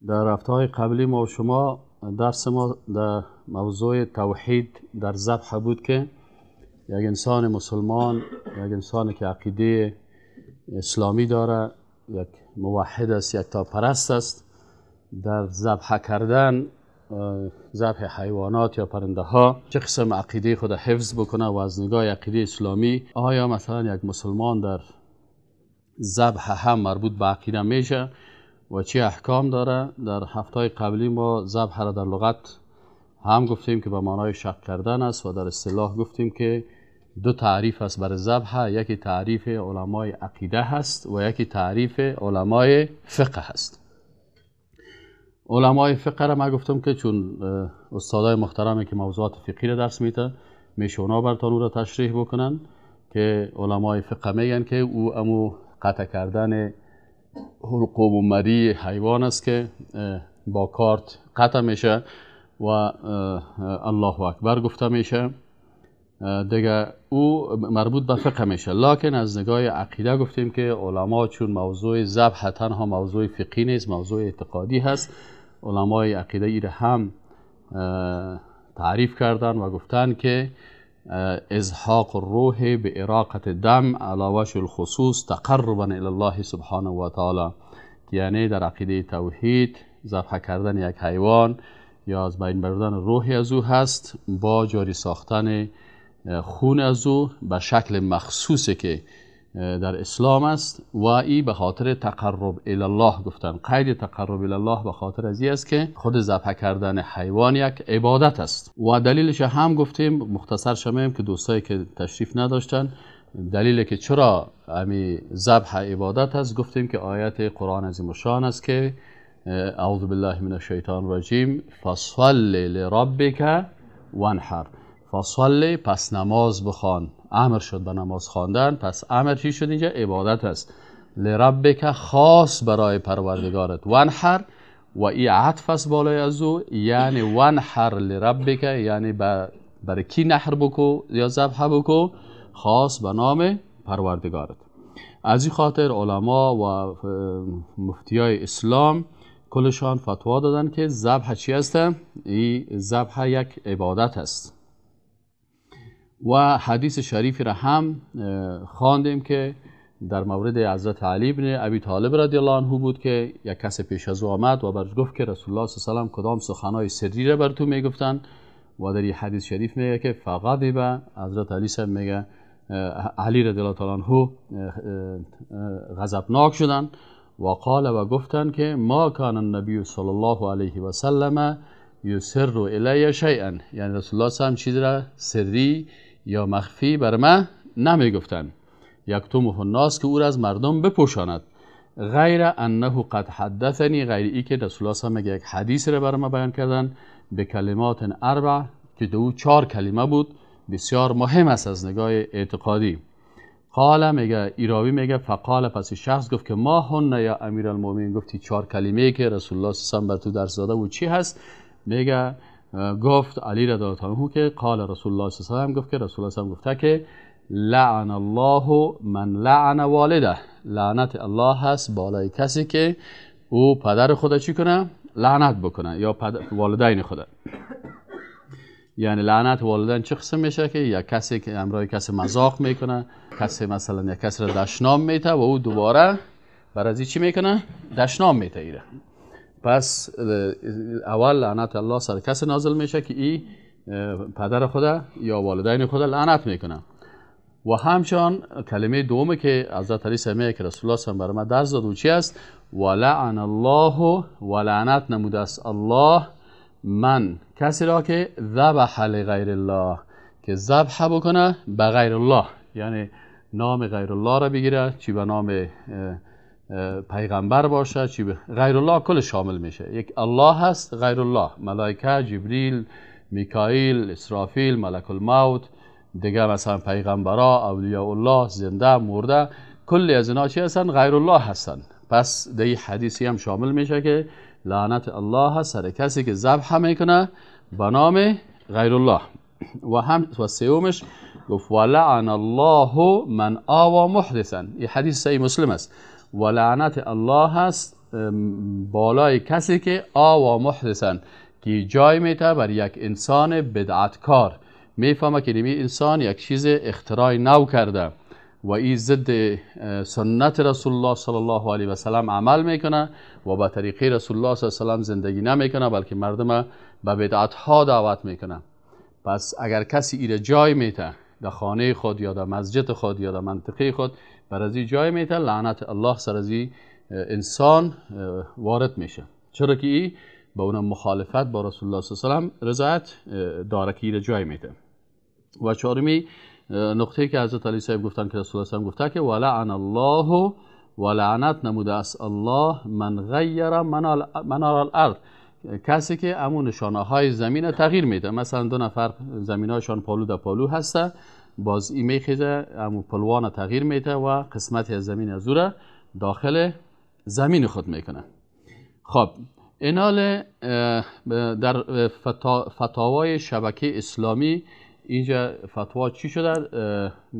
در هفته‌های قبلی ما و شما درس ما در موضوع توحید در ذبح بود که یک انسان مسلمان، یک انسان که عقیده اسلامی داره، یک موحد است، یک تاپرست است، در ذبح کردن، ذبح حیوانات یا پرنده ها چه قسم عقیده خود حفظ بکنه و از نگاه عقیده اسلامی آیا مثلا یک مسلمان در ذبح هم مربوط به عقیده میشه و چه احکام داره. در هفته قبلی ما ذبح را در لغت هم گفتیم که به معنای شق کردن است و در اصطلاح گفتیم که دو تعریف است برای ذبح، یکی تعریف علمای عقیده هست و یکی تعریف علمای فقه هست. علمای فقه را ما گفتم که چون استادای محترمی که موضوعات فقهی را درس میده میشه اونا براتون او را تشریح بکنن که علمای فقه میگن که او امو قطع کردن حلقوم و مری حیوان است که با کارت قطع میشه و الله اکبر گفته میشه، دیگه او مربوط به فقه میشه. لکن از نگاه عقیده گفتیم که علما چون موضوع ذبح تنها موضوع فقهی نیست، موضوع اعتقادی هست، علمای عقیده ای را هم تعریف کردن و گفتن که ازحاق الروح به اراقت دم علی وجه الخصوص تقربا الی الله سبحانه و تعالی، یعنی در عقیده توحید ذبح کردن یک حیوان یا از بین بردن روح از او هست با جاری ساختن خون از او به شکل مخصوصی که در اسلام است و ای به خاطر تقرب الی الله گفتن. قید تقرب الی الله به خاطر از است که خود ذبح کردن حیوان یک عبادت است و دلیلش هم گفتیم، مختصر شمیم که دوستایی که تشریف نداشتن دلیل که چرا امی ذبح عبادت است، گفتیم که آیت قرآن عظیم الشان است که اعوذ بالله من الشیطان الرجیم فصل لربک وانحر. فصل پس نماز بخوان، امر شد به نماز خواندن، پس امر چی شد اینجا؟ عبادت است. لربک خاص برای پروردگارت، وانحر و ای عطف است بالای از او، یعنی وانحر لربک یعنی برای کی نحر بکو یا ذبح بکو؟ خاص به نام پروردگارت. از این خاطر علما و مفتیای اسلام کلشان فتوا دادن که ذبح چی است؟ ای ذبح یک عبادت است. و حدیث شریفی را هم خواندیم که در مورد حضرت علی بن ابی طالب رضی الله عنه بود که یک کس پیش از او آمد و برش گفت که رسول الله صلی الله علیه و سلم کدام سخنای سری را بر تو میگفتن و در این حدیث شریف میگه که فغضب، حضرت علی صاحب میگه علی رضی الله تعالی عنه غضبناک شدن و قال و گفتن که ما کان النبی صلی الله علیه و سلم یسر الی شیئا، یعنی رسول الله صلی الله علیه و چیز را سری یا مخفی بر من نمیگفتن، یکتمه الناس که او را از مردم بپوشاند، غیر انه قد حدثنی، غیر ای که رسول الله صلی الله علیه و یک حدیث را بر ما بیان کردن به کلمات اربع که دو چهار کلمه بود، بسیار مهم است از نگاه اعتقادی. قال میگه ایراوی میگه فقال پس شخص گفت که ما هن یا امیرالمومنین، گفتی چهار کلمه که رسول الله صلی الله علیه و بر تو درس داده و چی هست؟ میگه گفت علی رضی الله عنه که قال رسول الله صلی الله علیه و گفت که رسول الله صلی الله علیه و گفته که لعن الله من لعن والده، لعنت الله هست بالای کسی که او پدر خود چی کنه؟ لعنت بکنه یا والدین خود. یعنی لعنت والدین چه قسم میشه؟ که یا کسی که امرای کسی مذاق میکنه، کسی مثلا یک کسی را دشنام میته و او دوباره بر از چی میکنه؟ دشنام میته ایره. پس اول لعنت الله سر کسی نازل میشه که ای پدر خود یا والدین خود لعنت میکنه. و همچنان کلمه دومه که حضرت علی سمیه که رسول الله صلی الله علیه و برای ما درس داد و چی است؟ و لعن الله و لعنت نموده است الله من کسی را که ذبح لغیر الله، که ذبح بکنه به غیر الله، یعنی نام غیر الله را بگیره، چی به نام پیغمبر باشه، چی به غیر الله کل شامل میشه. یک الله هست، غیر الله ملائکه، جبریل، میکائیل، اسرافیل، ملک الموت، دیگه مثلا پیغمبرا، اولیاء الله، زنده مرده، کلی از اینا چی هستن؟ غیر الله هستن. پس در این حدیثی هم شامل میشه که لعنت الله هست سر کسی که ذبح میکنه به نام غیر الله. و هم و سومش گفت ولعن الله من آوا محدثا، این حدیث صحیح مسلم است. و لعنت الله هست بالای کسی که آوا محدثن که جای میته بر یک انسان بدعتکار، میفهمه که این انسان یک چیز اختراع نو کرده و این ضد سنت رسول الله صلی الله علیه و سلم عمل میکنه و به طریقه رسول الله صلی الله علیه و سلم زندگی نمیکنه، بلکه مردم به بدعت ها دعوت میکنه. پس اگر کسی ایره جای میته در خانه خود یا در مسجد خود یا در منطقه خود، بر از این جای میته، لعنت الله سر از این انسان وارد میشه، چرا که این با اون مخالفت با رسول الله صلی الله علیه و سلم رضایت داره که ایره جای میته. و چهارمی نقطه که حضرت علی صاحب گفتن که رسول الله صلی الله علیه و گفته که ولعن الله، و لعنت نموده است الله من غیر منار الارض، کسی که امون نشانه های زمین تغییر میده. مثلا دو نفر زمینهاشان پالو در پالو هسته، باز این میخیزه امون پلوان تغییر میده و قسمتی از زمین از او داخل زمین خود میکنه. خب اینال در فتاوای شبکه اسلامی اینجا فتوا چی شده؟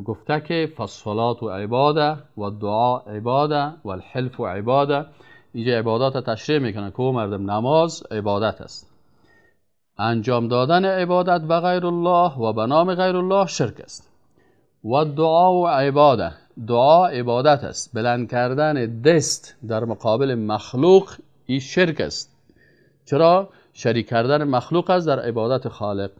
گفته که فالصلاة عباده و دعا عباده و الحلف عباده. اینجا عبادات تشریح میکنه که مردم نماز عبادت است، انجام دادن عبادت به غیر الله و به نام غیر الله شرک است. و دعا و عباده، دعا عبادت است، بلند کردن دست در مقابل مخلوق این شرک است. چرا؟ شریک کردن مخلوق است در عبادت خالق.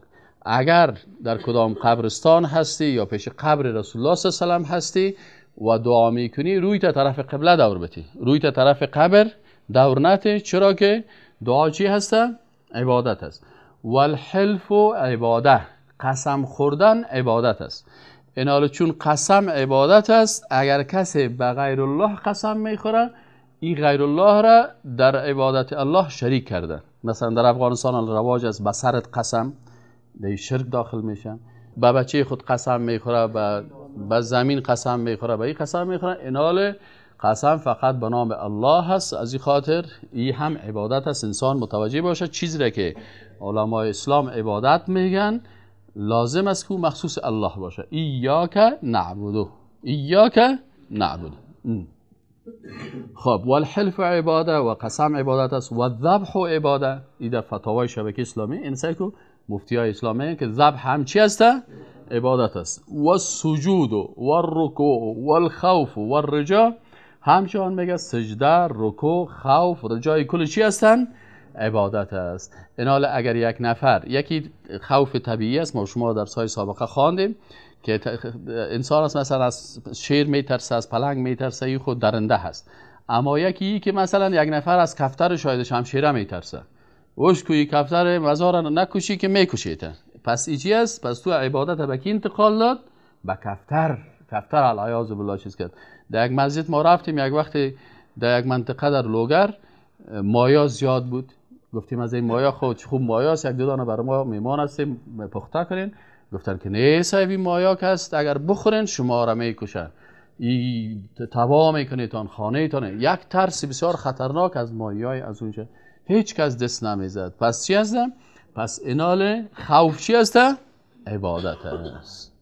اگر در کدام قبرستان هستی یا پیش قبر رسول الله صلی الله علیه و سلم هستی و دعا میکنی، روی تا طرف قبله دور بتی، روی تا طرف قبر دور نتی، چرا که دعا چی هسته؟ عبادت است. والحلف عباده، قسم خوردن عبادت است. اینالا چون قسم عبادت است، اگر کسی به غیر الله قسم میخوره، این غیر الله را در عبادت الله شریک کرده. مثلا در افغانستان رواج است به سرت قسم، در شرک داخل میشن. به بچه خود قسم میخوره، به زمین قسم میخوره، به این قسم میخوره. اینال قسم فقط به نام الله هست. از این خاطر این هم عبادت است. انسان متوجه باشه چیزی را که علمای اسلام عبادت میگن لازم است که مخصوص الله باشه. ایاک نعبدو، ایاک نعبدو. خب والحلف عباده و قسم عبادت است و ذبح عباده. این در فتاوای شبکه اسلامی این سیکو مفتی های اسلامی که ذبح هم چی است؟ عبادت است. و سجود و الرکوع و الخوف و الرجا، همچنان میگه سجده، رکوع، خوف، رجای کل چی هستن؟ عبادت است. اینال اگر یک نفر، یکی خوف طبیعی است، ما شما در سای سابقه خواندیم که انسان است مثلا از شیر میترسه، از پلنگ میترسه، این خود درنده هست. اما یکی که مثلا یک نفر از کفتر شاید شمشیره میترسه، اوش کوی کفتر مزار نکشی که میکشیته. پس ای چی است؟ پس تو عبادت به کی انتقال داد؟ به کفتر. کفتر العیاذ بالله چیز کرد. در یک مسجد ما رفتیم یک وقتی در یک منطقه در لوگر مایا زیاد بود، گفتیم از این مایا خود خوب مایاست، یک دو دانه برای ما میمان هستیم پخته کنین. گفتن که نه صاحب این مایا که است اگر بخورین شما را میکشن، ای تباه میکنه تان خانه تان. یک ترس بسیار خطرناک از مایای از اونجا هیچ کس دست نمیزد. پس چی هست؟ پس اینال خوف چی هست؟ عبادت است.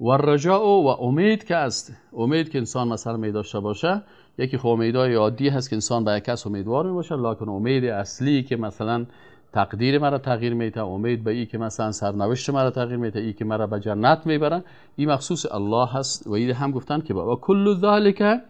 و رجاء و امید که است، امید که انسان مثلا می داشته باشه، یکی خب امیدهای عادی هست که انسان به یک کس امیدوار می باشه، لکن امید اصلی که مثلا تقدیر مرا تغییر میده، امید به ای که مثلا سرنوشت مرا تغییر میده، ای که مرا به جنت میبره، این مخصوص الله هست. و این هم گفتن که با کل ذالک،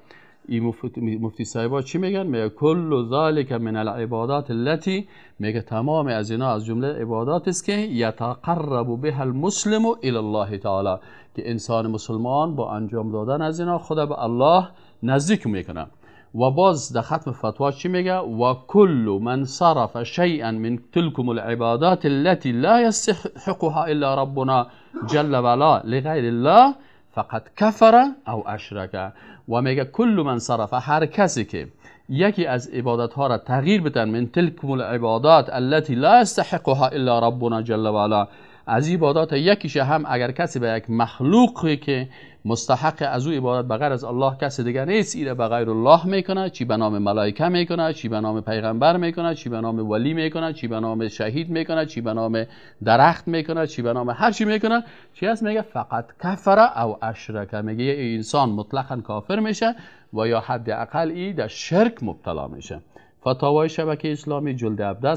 این مفتی صاحبا چی میگن؟ میگه کل ذالک من العبادات التي، میگه تمام از اینا از جمله عبادات است که یتقرب بها المسلم الی الله تعالی، که انسان مسلمان با انجام دادن از اینا خود به الله نزدیک میکنه. و باز در ختم فتوا چی میگه؟ و کل من صرف شیئا من تلكم العبادات التي لا يستحقها الا ربنا جل وعلا لغیر الله فقد کفر او اشرک. و میگه کل من صرف، هر کسی که یکی از عبادت ها را تغییر بدن، من تلكم العبادات التي لا يستحقها الا ربنا جل وعلا، از عبادات یکیش هم اگر کسی به یک مخلوقی که مستحق از او عبادت بغیر از الله کسی دیگه نیست، ایره به غیر الله میکنه، چی به نام ملائکه میکنه، چی به نام پیغمبر میکنه، چی به نام ولی میکنه، چی به نام شهید میکنه، چی به نام درخت میکنه، چی به نام هر چی میکنه، چی هست؟ میگه فقط کفر او اشرک، میگه انسان مطلقا کافر میشه و یا حداقل ای در شرک مبتلا میشه. فتاوای شبکه اسلامی جلد 17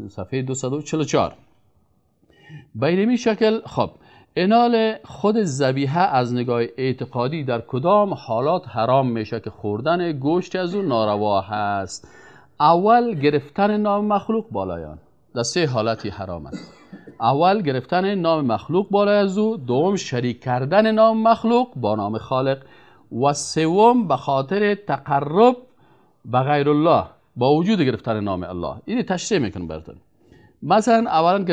صفحه 244. به این شکل خب انال خود ذبیحه از نگاه اعتقادی در کدام حالات حرام میشه که خوردن گوشت از او ناروا هست؟ اول گرفتن نام مخلوق بالایان، در سه حالتی حرام است. اول گرفتن نام مخلوق بالای از او، دوم شریک کردن نام مخلوق با نام خالق، و سوم به خاطر تقرب به غیر الله با وجود گرفتن نام الله. اینو تشریح میکنم براتون. مثلا اولا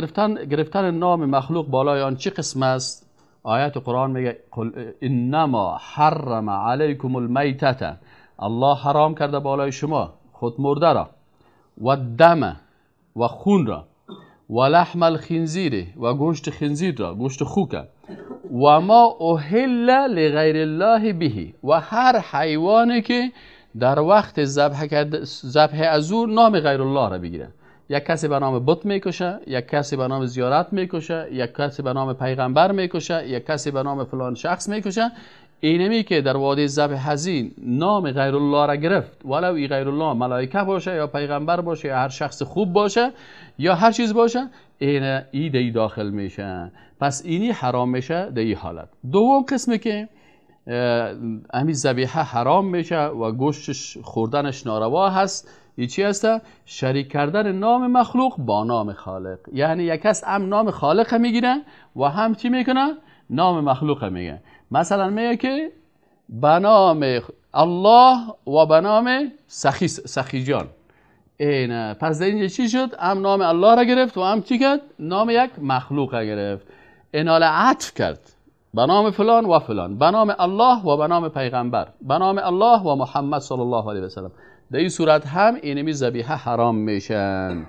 گرفتن نام مخلوق بالای آن چه قسم است؟ آیت قرآن میگه قل انما حرم علیکم المیتة، الله حرام کرده بالای شما خود مرده را، و دم و خون را، و لحم الخنزیر و گوشت خنزیر را، گوشت خوکه، و ما اهل لغیر الله به، و هر حیوانی که در وقت ذبح از او نام غیر الله را بگیره. یک کسی به نام بت میکشه، یک کسی به نام زیارت میکشه، یک کسی به نام پیغمبر میکشه، یک کسی به نام فلان شخص میکشه. اینمی که در وادی ذبح حزین نام غیر الله را گرفت، ولو ای غیر الله ملائکه باشه یا پیغمبر باشه یا هر شخص خوب باشه یا هر چیز باشه، این ای داخل میشه. پس اینی حرام میشه در این حالت. دوم قسمی که امی ذبیحه حرام میشه و گوشتش خوردنش ناروا هست، ای چی هست؟ شریک کردن نام مخلوق با نام خالق. یعنی یک کس هم نام خالق میگیره و هم چی میکنه؟ نام مخلوق میگه. مثلا میگه که به نام الله و به نام سخی جان. اینه. پس در اینجا چی شد؟ هم نام الله را گرفت و هم چی کرد؟ نام یک مخلوق را گرفت. اینال عطف کرد به نام فلان و فلان، به نام الله و به نام پیغمبر، به نام الله و محمد صلی الله علیه و سلم. در این صورت هم اینمی ذبیحه حرام میشن.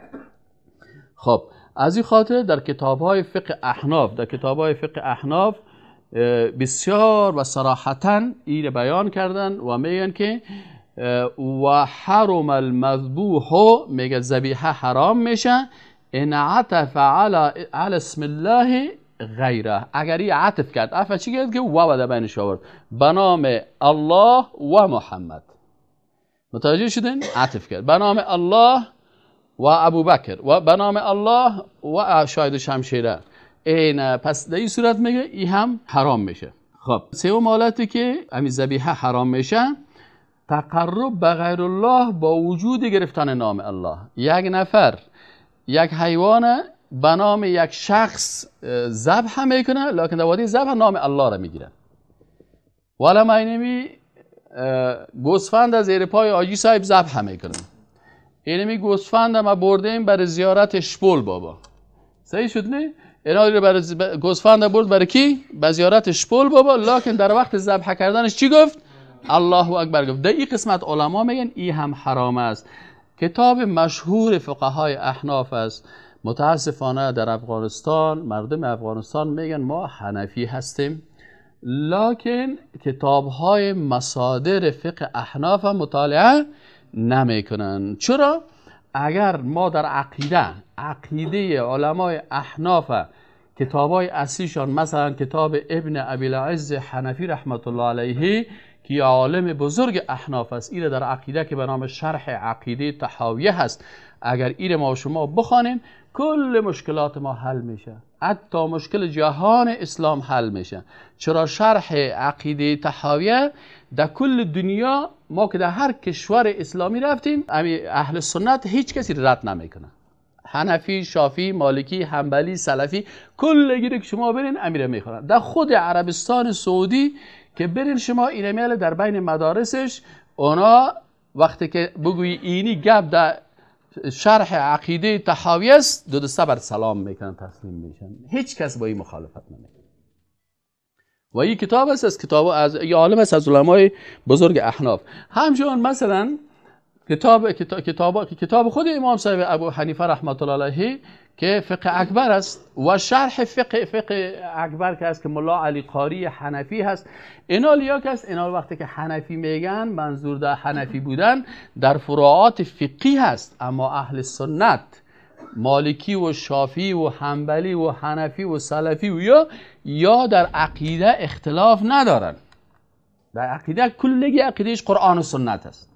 خب از این خاطر در کتاب‌های فقه احناف، در کتاب‌های فقه احناف بسیار و صراحتاً این بیان کردن و میگن که و حرم المذبوح، میگه ذبیحه حرام میشه ان عطف علی اسم الله غیره، اگر این عطف کرد، عطف چی کرد؟ که و در بینش آورد به نام الله و محمد. متوجه شدین؟ عطف کرد به نام الله و ابوبکر و به نام الله و شاید شمشیره. این پس در این صورت میگه این هم حرام میشه. خب سوم حالتی که همین ذبیحه حرام میشه، تقرب به غیر الله با وجود گرفتن نام الله. یک نفر یک حیوان به نام یک شخص ذبح میکنه، لکن در وادی ذبح نام الله را میگیره. والا ما اینمی گوسفند از زیر پای آجی صاحب ذبح میکنه. اینمی گوسفند ما بردیم برای زیارت شپول بابا. صحیح شد نه؟ اینا رو برای گوسفند برد برای کی؟ به زیارت شپول بابا، لکن در وقت ذبح کردنش چی گفت؟ الله اکبر گفت. در این قسمت علما میگن این هم حرام است. کتاب مشهور فقهای احناف است. متاسفانه در افغانستان مردم افغانستان میگن ما حنفی هستیم، لکن کتاب‌های مصادر فقه احناف مطالعه نمیکنن. چرا؟ اگر ما در عقیده علمای احناف کتاب‌های اصلیشان، مثلا کتاب ابن ابی العز حنفی رحمت الله علیه که عالم بزرگ احناف است، ایره در عقیده که به نام شرح عقیده طحاویه هست، اگر ایره ما شما بخوانیم کل مشکلات ما حل میشه، حتی مشکل جهان اسلام حل میشه. چرا؟ شرح عقیده طحاویه در کل دنیا، ما که در هر کشور اسلامی رفتیم اهل سنت هیچ کسی رد نمیکنه، حنفی، شافعی، مالکی، حنبلی، سلفی، کل گیره که شما برین امیره میخورن. در خود عربستان سعودی که برین شما اینمیال در بین مدارسش، اونا وقتی که بگویی اینی گپ در شرح عقیده طحاوی است، دو دسته بر سلام میکنن، تسلیم میشن، هیچ کس با این مخالفت نمیکنه. و این کتاب است از کتاب از یه عالم است از علمای بزرگ احناف. همچنین مثلا کتاب خود امام صاحب ابو حنیفه رحمت الله علیه که فقه اکبر است و شرح فقه اکبر که است که ملا علی قاری حنفی هست. اینا لیاک است. اینا وقتی که حنفی میگن منظور در حنفی بودن در فروعات فقهی هست، اما اهل سنت مالکی و شافعی و حنبلی و حنفی و سلفی و یا در عقیده اختلاف ندارن. در عقیده کلگی عقیدهش قرآن و سنت است.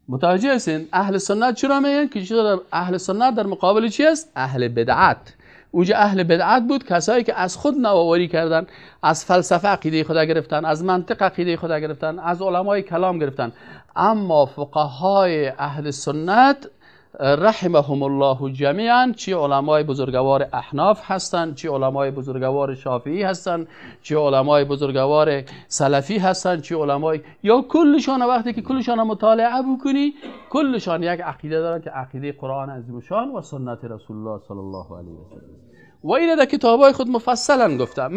متوجه هستین؟ اهل سنت چرا میگن که اهل سنت در مقابل چی است؟ اهل بدعت. اونجا اهل بدعت بود، کسایی که از خود نوآوری کردن، از فلسفه عقیده خدا گرفتن، از منطق عقیده خدا گرفتن، از علمای کلام گرفتن. اما فقهای اهل سنت رحمهم الله جمیعا، چی علمای بزرگوار احناف هستند، چی علمای بزرگوار شافعی هستند، چی علمای بزرگوار سلفی هستند، چی علمای یا کلشان، وقتی که کلشان مطالعه بکنی کلشان یک عقیده دارن که عقیده قرآن عظیم شان و سنت رسول الله صلی الله علیه و سلم. و این در کتابای خود مفصلا گفته.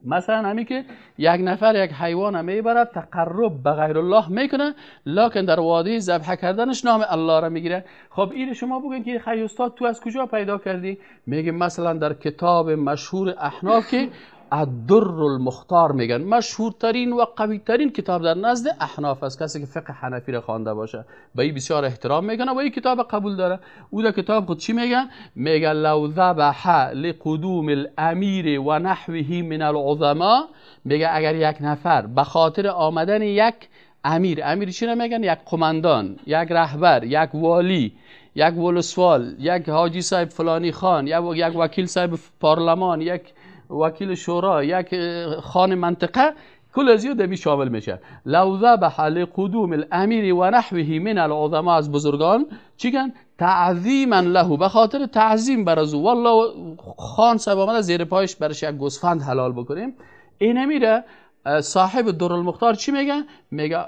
مثلا همی که یک نفر یک حیوان میبرد تقرب به غیر الله میکنه، لکن در وادی ذبح کردنش نام الله را میگیره. خب این شما بگین که خی استاد تو از کجا پیدا کردی؟ میگه مثلا در کتاب مشهور احناف که الدر المختار میگن، مشهورترین و قویترین کتاب در نزد احناف است، کسی که فقه حنفی را خوانده باشه به این بسیار احترام میکنه و این کتاب قبول داره. او در کتاب خود چی میگه؟ میگه لو ذبح لقدوم الامیر و نحوه من العظما، میگه اگر یک نفر به خاطر آمدن یک امیر، امیر چی میگن؟ یک قماندان، یک رهبر، یک والی، یک ولسوال، یک حاجی صاحب فلانی خان، یک وکیل صاحب پارلمان، یک وکیل شورا، یک خان منطقه، کل از دمی شامل میشه. لو ذبح لقدوم الامیر و نحوه من العظما، از بزرگان چی کن؟ تعظیما له، به خاطر تعظیم بر از او. والله خان صاحب آمده زیر پایش برش یک گوسفند حلال بکنیم. این میره صاحب در المختار چی میگه؟ میگه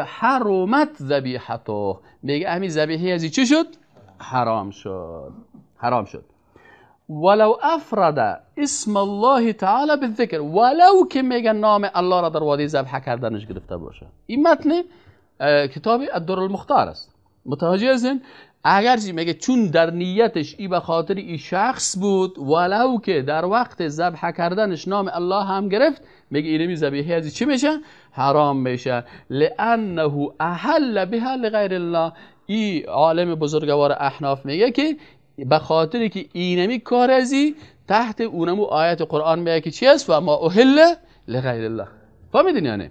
حرمت ذبیحته، میگه همین ذبیحه از چی شد؟ حرام شد، حرام شد. ولو افرد اسم الله تعالی بالذکر، ولو که میگه نام الله را در وادی ذبح کردنش گرفته باشه. این متن کتاب الدر المختار است. متوجه هستین؟ اگر میگه چون در نیتش ای به خاطر ای شخص بود، ولو که در وقت ذبح کردنش نام الله هم گرفت، میگه اینمی ذبیحه از چی میشه؟ حرام میشه. لانه احل بها لغیر الله. ای عالم بزرگوار احناف میگه که به خاطر که اینمی کار ازی تحت اونمو آیت قرآن میگه که چی است؟ و ما اهل لغیر الله. فهمیدین یعنی؟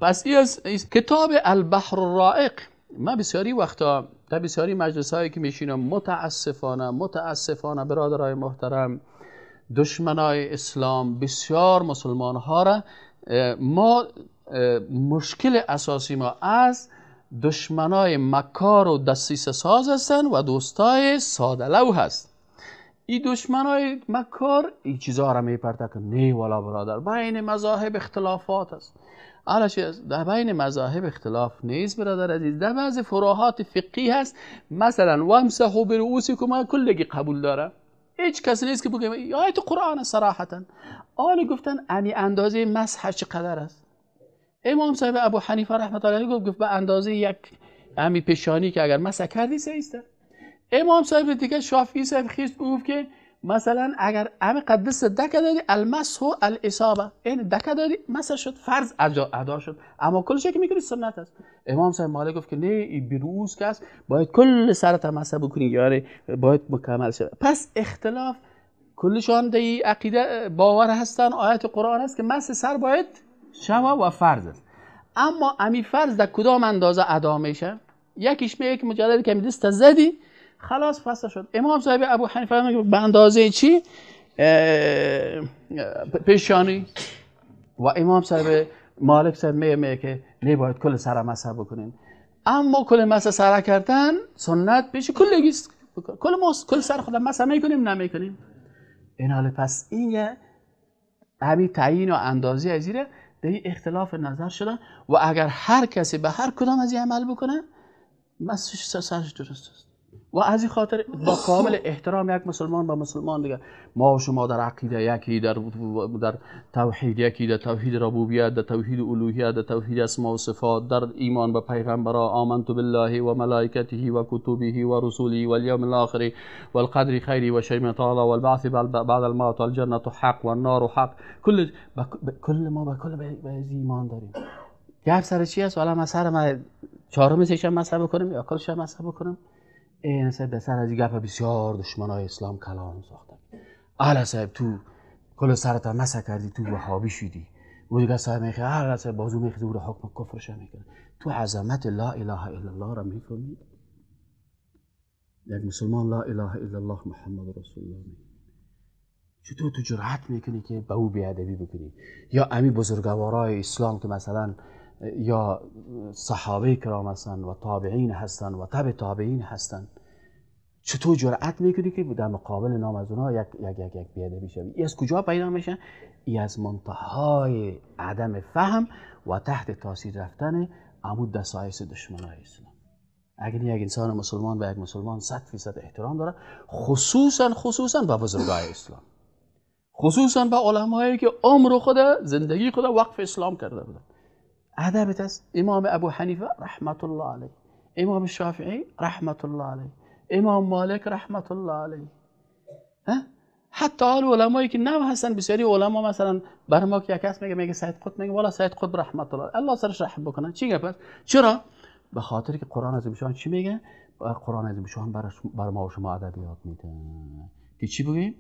پس ای از کتاب البحر الرائق. ما بسیاری وقتا در بسیاری مجلس هایی که میشینم، متاسفانه برادرای محترم، دشمنای اسلام بسیار مسلمان ها را، ما مشکل اساسی ما از دشمنای مکار و دسیسه ساز هستن و دوستای ساده لو هست. این دشمنای مکار این چیزها را میپرته که نه والا برادر، بین مذاهب اختلافات است. در بین مذاهب اختلاف نیست برادر عزیز، در بعض فروعات فقهی هست. مثلا وامسحوا برؤوسکم کلگی قبول داره، هیچ کسی نیست که بگه آیت قرآن صراحتا. آن گفتن امی اندازه مسح چقدر است؟ امام صاحب ابو حنیفه رحمت الله علیه گفت به اندازه یک امی پیشانی که اگر مسح کردی سیسته. امام صاحب دیگه شافعی صاحب خیست گفت که مثلا اگر امی قدس دکه دادی، المسح الاصابه، یعنی دکه دادی مسح شد، فرض ادا شد، اما کلش که میکنی سنت است. امام صاحب مالک گفت که نه، این بروز که است باید کل سرت مسح بکنی، یعنی باید مکمل شد. پس اختلاف کلشان در عقیده باور هستن، آیت قرآن است که مسح سر باید شوه و فرض است. اما امی فرض در کدام اندازه ادا میشه؟ یکیش میگه که مجرد که دست زدی خلاص فصل شد. امام صاحب ابو حنیفه میگه به اندازه چی؟ پیشانی. و امام صاحب مالک صاحب میگه که نه، باید کل سر مسح بکنین. اما کل مسح سر کردن سنت پیش کلگیست، کل ما کل سر خود مسح میکنیم نمیکنیم. این حال پس این همین تعیین و اندازه از ایره در اختلاف نظر شده و اگر هر کسی به هر کدام از این عمل بکنه مسح سرش درست است. و از این خاطر با کامل احترام یک مسلمان با مسلمان دیگه، ما و شما در عقیده یکی، در توحید یکی، در توحید ربوبیت، در توحید الوهیت، در توحید اسما و صفات، در ایمان به پیغمبرا، آمنت بالله و ملائکته و کتبه و رسوله و الیوم الاخر و القدر خیری و شیء تعالی و البعث بعد الموت و الجنه حق و النار حق، کل ما به کل به ایمان داریم. گپ سر چی است؟ والا ما سر ما چهارم سه مسح بکنیم یا کلش مسح بکنیم؟ این صاحب در سر از گپ بسیار دشمنای اسلام کلام ساختن. اهل صاحب تو کل سرت مسح کردی، تو وهابی شدی، و دیگه صاحب میخه هر رسه بازو میخه او رو حکم کفرش میکنه. تو عظمت لا اله الا الله را میفهمی؟ یک مسلمان لا اله الا الله محمد رسول الله میگه، چطور تو جرأت میکنی که به او بیادبی بکنی؟ یا امی بزرگوارای اسلام که مثلا یا صحابه کرام هستن و تابعین هستن و تبع تابعین هستن، چطور جرأت میکنی که در مقابل نام از اونها یک یک یک یک بیادبی شوی؟ ای از کجا پیدا میشه؟ ای از منتهای عدم فهم و تحت تاثیر رفتن عمود دسایس دشمنای اسلام. اگر یک انسان مسلمان به یک مسلمان 100% احترام داره، خصوصا به بزرگای اسلام، خصوصا به علمایی که عمر خود، زندگی خود وقف اسلام کرده بودن. ادبت است. امام ابو حنیفه رحمت الله علیه، امام شافعی رحمت الله علیه، امام مالک رحمت الله علیه، حتی علمایی که نو هستن، بسیاری علما مثلا بر ما که یک کس میگه سید قطب، میگه والا سید قطب رحمت الله، الله سرش رحم بکنه. چی گپ است؟ چرا؟ به خاطر که قرآن عظیم چی میگه؟ قرآن عظیم بر ما و شما ادبیات میده که چی بگیم؟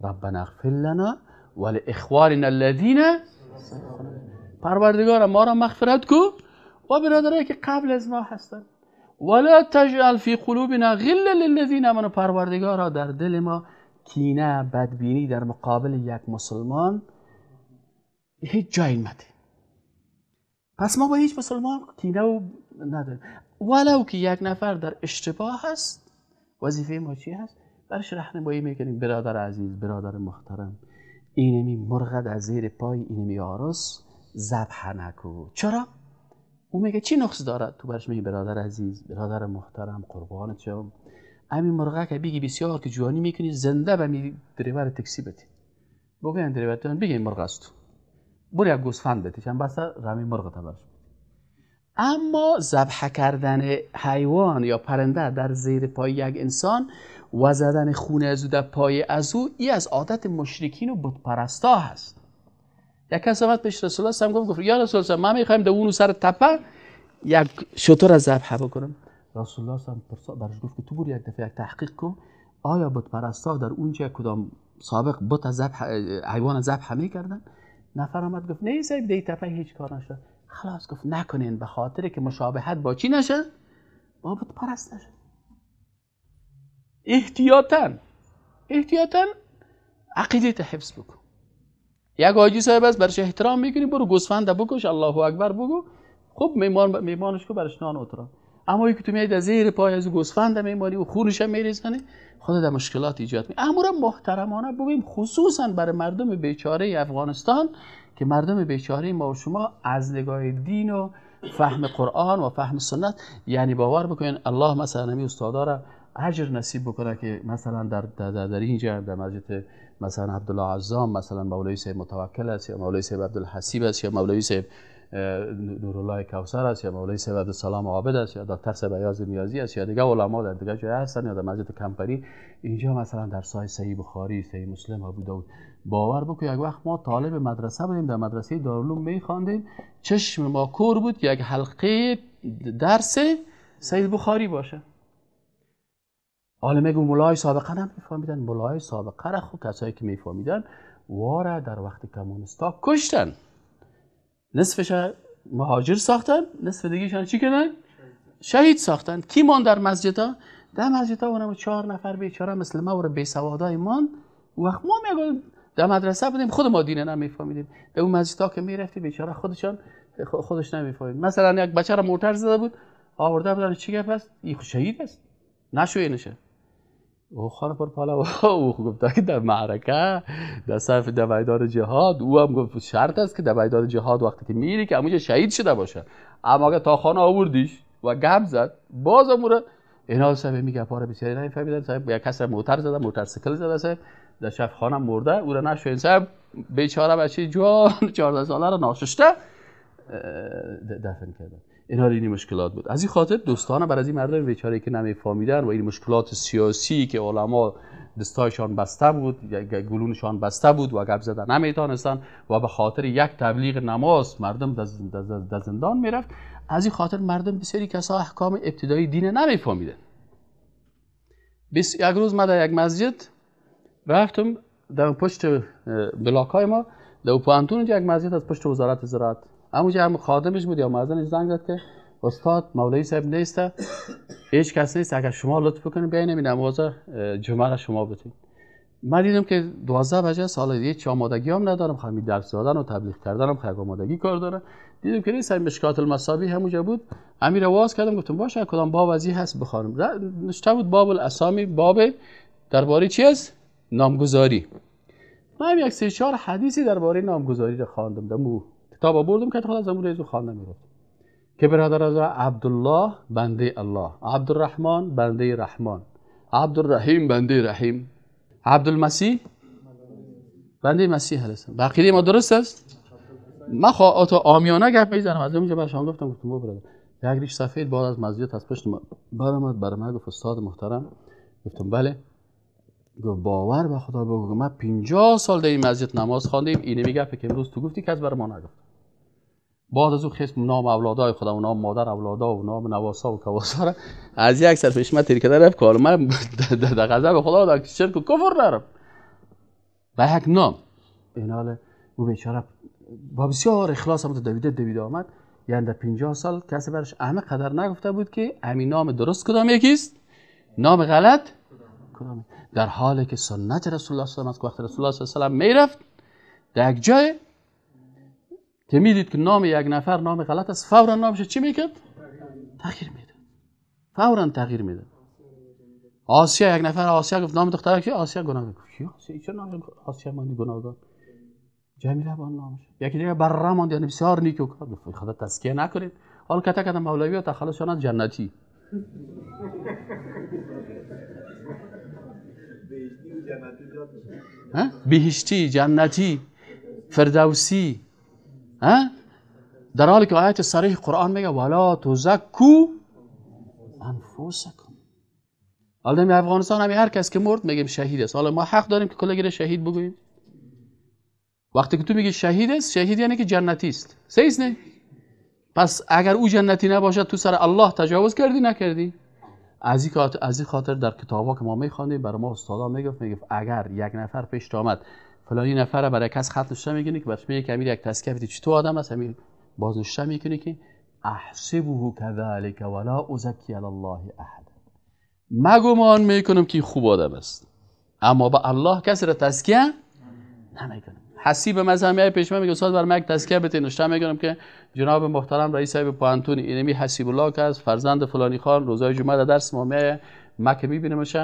ربنا اغفر لنا ولاخواننا الذین، پروردگار ما را مغفرت کو و برادرایی که قبل از ما هستن، ولا تجعل فی قلوبنا غلا للذین آمنوا، پروردگارا در دل ما کینه، بدبینی در مقابل یک مسلمان هیچ جایی نده. پس ما با هیچ مسلمان کینه و نداریم، ولو که یک نفر در اشتباه هست، وظیفه ما چی هست؟ برش راهنمایی میکنیم. برادر عزیز، برادر محترم، اینمی مرغ در زیر پای اینمی آرس ذبح نکو. چرا؟ او میگه چی نقص داره؟ تو برش میگی برادر عزیز، برادر محترم، قربانت شم، همین مرغه که بگی بسیار که جوانی میکنی، زنده به می دریور تاکسی بدی، بگین دریورتون بگی مرغ است، برو یک گوسفند بده، چند بسته رمی مرغ تا برش. اما ذبح کردن حیوان یا پرنده در زیر پای یک انسان و زدن خون از او در پای از او، ای از عادت مشرکین و بت پرستا هست. یک کس آمد پیش رسول الله سم گفت یا رسول الله، ما میخوایم در اون سر تپه یک شتر از ذبح بکنم. رسول الله سم برش گفت که تو برو یک دفعه یک تحقیق کن، آیا بت پرستا در اونجا کدام سابق بت ذبح حیوان ذبح میکردن؟ نفر آمد گفت نه صاحب، دی تپه هیچ کار نشد. خلاص گفت نکنین، به خاطر که مشابهت با چی نشه؟ با بت پرست نشه. احتیاطاً عقیده حفظ بکن. یک حاجی صاحب است، برش احترام میکنی، برو گوسفند بکش، الله اکبر بگو، خب میمانش کو برش نان اترا. اما یکی تو میاد از زیر پای از گوسفند میمانی و خونش میریزنه، خدا در مشکلات ایجاد می. امر محترمانه بگوییم، خصوصا برای مردم بیچاره افغانستان، که مردم بیچاره ما و شما از نگاه دین و فهم قرآن و فهم سنت، یعنی باور بکنین الله مثلا همی استادا را اجر نصیب بکنه که مثلا در در در اینجا در مسجد مثلا عبدالله عزام، مثلا مولوی صاحب متوکل است، یا مولوی صاحب عبدالحسیب است، یا مولوی صاحب نورالله کوثر است، یا مولوی صاحب عبدالسلام عابد است، یا دکتر صاحب ایاز نیازی است، یا دیگه علما در دیگه جای هستن، یا در مسجد کمپری اینجا مثلا در سای صحیح بخاری، صحیح مسلم، ابو داود. باور بکن یک وقت ما طالب مدرسه بودیم، در مدرسه دارالعلوم میخواندیم، چشم ما کور بود که یک حلقه درس صحیح بخاری باشه. حالا میگم مولای سابقه نمیفهمیدن، مولای سابقه را خب کسایی که میفهمیدن واره در وقت کمونیستا کشتن، نصفش مهاجر ساختن، نصف دیگهشان چی کردن؟ شهید ساختن. کی مان در مسجدها؟ در مسجدها اونم 4 نفر بیچاره مثل ما و بی سوادای مان. وقت ما میگم در مدرسه بودیم، خود ما دین نمیفهمیدیم، در اون مسجدها که میرفتی بیچاره خودشان خودش نمیفهمید. مثلا یک بچه را موتر زده بود، آورده بودن، چی گپ است؟ این شهید است، نشوی نشه. او خانه پر پالا او گفت که در معرکه در صف در میدان جهاد، او هم گفت شرط است که در میدان جهاد وقتی که میری که همونجا شهید شده باشه، اما اگه تا خانه آوردیش و گپ زد باز امور اینا صاحب میگه پاره بسیاری نمیفهمیدن. صاحب یک کس موتر زده، موتورسیکل زده، صاحب در شف خانه مرده، او را نشوین. صاحب بیچاره بچه جوان 14 ساله را ناشسته دفن کردن. اینا این مشکلات بود. از این خاطر دوستانه بر از این مردم بیچاره که نمیفهمیدن و این مشکلات سیاسی که علما دستایشان بسته بود، گلونشان بسته بود و گپ زدن نمیتونستن و به خاطر یک تبلیغ نماز مردم در زندان میرفت. از این خاطر مردم بسیاری کسا احکام ابتدایی دین نمیفهمیدن. یک روز ما در یک مسجد رفتم، در پشت بلاک های ما در پوهنتون یک مسجد از پشت وزارت زراعت، همونجا هم خادمش بود یا مؤذنش زنگ زد که استاد مولوی صاحب نیست، هیچ کس نیست، اگر شما لطف بکنید بیاین این نماز جمعه را شما بتین. من دیدم که 12 بجه سال هیچ آمادگی هم ندارم، خواهم درس دادن و تبلیغ کردن هم خیلی آمادگی کار داره. دیدم که نیست، مشکات المصابیح همونجا بود، امیر واز کردم، گفتم باشه کدام باب ازی هست بخوانم. نشته بود باب الاسامی، باب درباره چی است؟ نامگذاری. من یک سه چهار حدیثی درباره نامگذاری رو خواندم، دمو کتاب آوردم که خود از امور ازو خواندم میرفت که برادر از عبدالله بنده الله، عبدالرحمن بنده رحمان، عبدالرحیم بنده رحیم، عبدالمسیح بنده مسیح علیه السلام. عقیده ما درست است؟ من تا عامیانه گپ میزنم. از اونجا برشان گفتم، گفتم برادر یک ریش سفید بعد از مسجد از پشت ما برآمد، برای من گفت استاد محترم. گفتم بله. گفت باور به خدا بگو من 50 سال در این مسجد نماز خواندیم، اینه میگه که امروز تو گفتی کس بر ما نگفت. بعد از او خصم نام اولادای خدا و نام مادر اولادا و نام نواسا و کواسا را از یک سر پیش من تیر کرده رفت که من در غضب خدا در شرک و کفر نرم به یک نام. این حال او بیچاره با بسیار اخلاص هم دویده دویده آمد، یعنی در 50 سال کسی برش همه قدر نگفته بود که همین نام درست کدام یکیست، نام غلط کدام. در حالی که سنت رسول الله صلی الله علیه و آله، وقت رسول الله صلی الله علیه و میرفت در یک جای که میدید که نام یک نفر نام غلط است، فورا نامش چی میکرد؟ تغییر میداد، فورا تغییر میداد. آسیا، یک نفر آسیا گفت نام دختر کی؟ آسیا گناهگار. کی آسیا؟ چرا نام آسیا ماندی گناهگار؟ جمیله بان نامش. یکی دیگه بره ماند، یعنی بسیار نیکو کار. گفت خدا تزکیه نکنید. حالا کتا کتا مولوی ها تخلصشان از جنتی. بهشتی، جنتی، فردوسی. در حالی که آیت صریح قرآن میگه ولا تزکو انفسکم. حالا در افغانستان هم هر کس که مرد میگیم شهید است. حالا ما حق داریم که کلگیره شهید بگوییم؟ وقتی که تو میگی شهید است، شهید یعنی که جنتی است، صحیح نه؟ پس اگر او جنتی نباشد تو سر الله تجاوز کردی نکردی؟ از این خاطر در کتابا که ما میخواندیم برای ما استادا میگفت اگر یک نفر پیش آمد فلانی نفر برای کس خط نشته میکنی که برش میگه که امیر یک تزکیه بده، چطور آدم است، امیر باز نشته میکنی که احسبه كذلك ولا ازکی علی الله احد، مگمان میکنم که خوب آدم است اما با الله کسی را تزکیه نمیکنم. حسیب مذهبی پیش من میگه استاد برای من یک تزکیه بده، نشته میکنم که جناب محترم رئیس صاحب پوهنتون اینمی حسیب الله که از فرزند فلانی خان روزای جمعه در درس ما میایه، ما که میبینمش